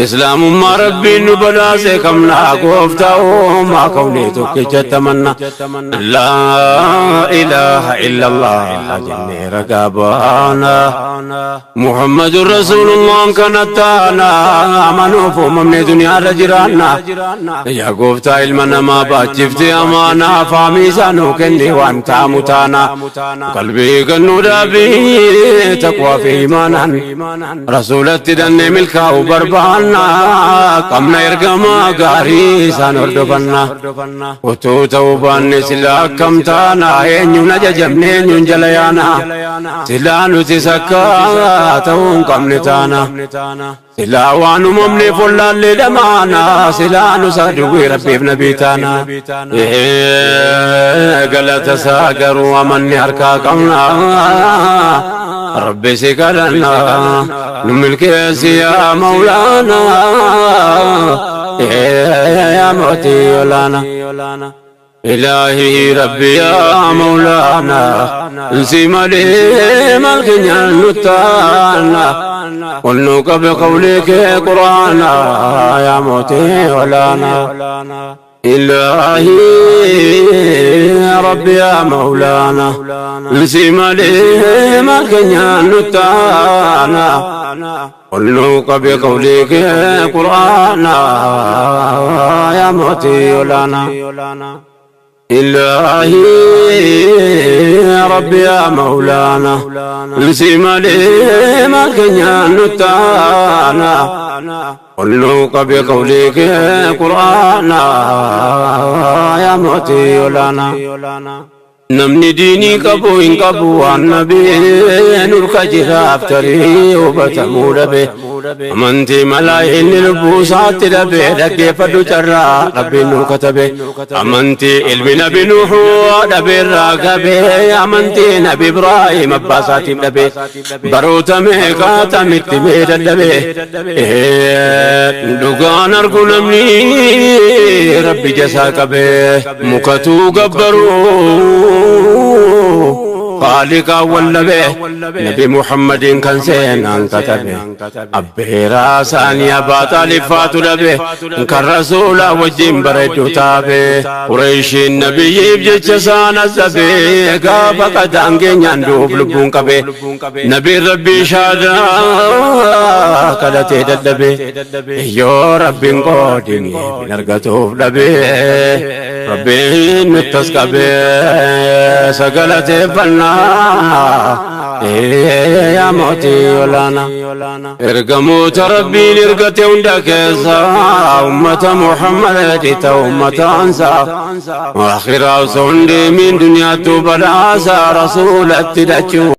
Islaamummaa Rabbiin nu badhaase qabna, gooftaa uumaa kawnee tokkichatti amanna. Laa ilaaha illallah jennee ragaa baana. Muhammadun Rasuulullaan kana taana, amanuuf uumamne duniyaarra jiraanna. Yaa gooftaa ilma namaa baachifte amaanaa, faamii isaa nuu kenne waan taamu taana. Qalbii kennuu dhaabii taqwaa fi imaanaan rasuulatti dannee milkaa'uu barbaanna. Qabna ergamaa gaarii isaan hordofanna. Utuu ta'uu baanne silaa akkam taana? Eenyuun ajajamne, eenyuun jala yaana? Silaa nuti sakka ta'uu hin qabne taana. Silaa waan uumamneef wallaallee dhamaana. Silaa nus aduwwii Rabbiif nabii taana. Galata isaa garuu amanni harkaa qabna. Rabbi si kadhanna, nu milkeessi yaa Mawlaana. Yaa mootii olaana. Ilaahi Rabbi yaa Mawlaana, si malee maal keenyaan nu taana? Ol nu qabe qawlii kee Quraana, yaa mootii olaana. Ilaahi Rabbi yaa Mawlaana, si malee maal keenyaan nu taana? Ol nu qabe qawlii kee Quraana, yaa mootii olaana. Ilaahi Rabbi yaa Mawlaana, si malee maal keenyaan nu taana? Ol nu qabe qawlii kee Quraana, yaa mootii olaana. Namni diinii qabu hin qabu waan nabee nurka jiraaf tarii hubatamuu dhabe. Amantii malaa inni lubbuu isaatti dhabe, dhaggeeffadhu carraa Rabbiin nu katabe. Amantii ilmi Nabi Nuhuu dhabeerraa gabe, amantii Nabi Ibraahim abbaa isaatiif dhabe. Baroota meeqaatamitti mee dadhabe. Dhugaan argu namni Rabbi jasaa qabe. Mukatuu gabbaruu Khaaliqaa wallabe, Nabi Muhammadin kan seenaan katabe. Abbeeraa isaanii Abaa Xaalib faatu dhabe, kan rasuula wajjin bareeddu taabe. Qureeshiin nabiyyiif jecha isaan azabe, gaafa qadaan keenyaan duuf lubbuun qabe. Nabiin Rabbii shaadaa kadhatee dadhabe. Yoo Rabbiin qoodini hin argatuuf dhabe. Rabbiin nutti as qabe sagalateeffannaa, yaa mootii olaana. Ergamoota Rabbiin ergate hunda keessa ummata Muhammad ta'u ummata ansaa. Akhiraa osoo hin deemin duniyaattuu badhaasa rasuulatti dachuu.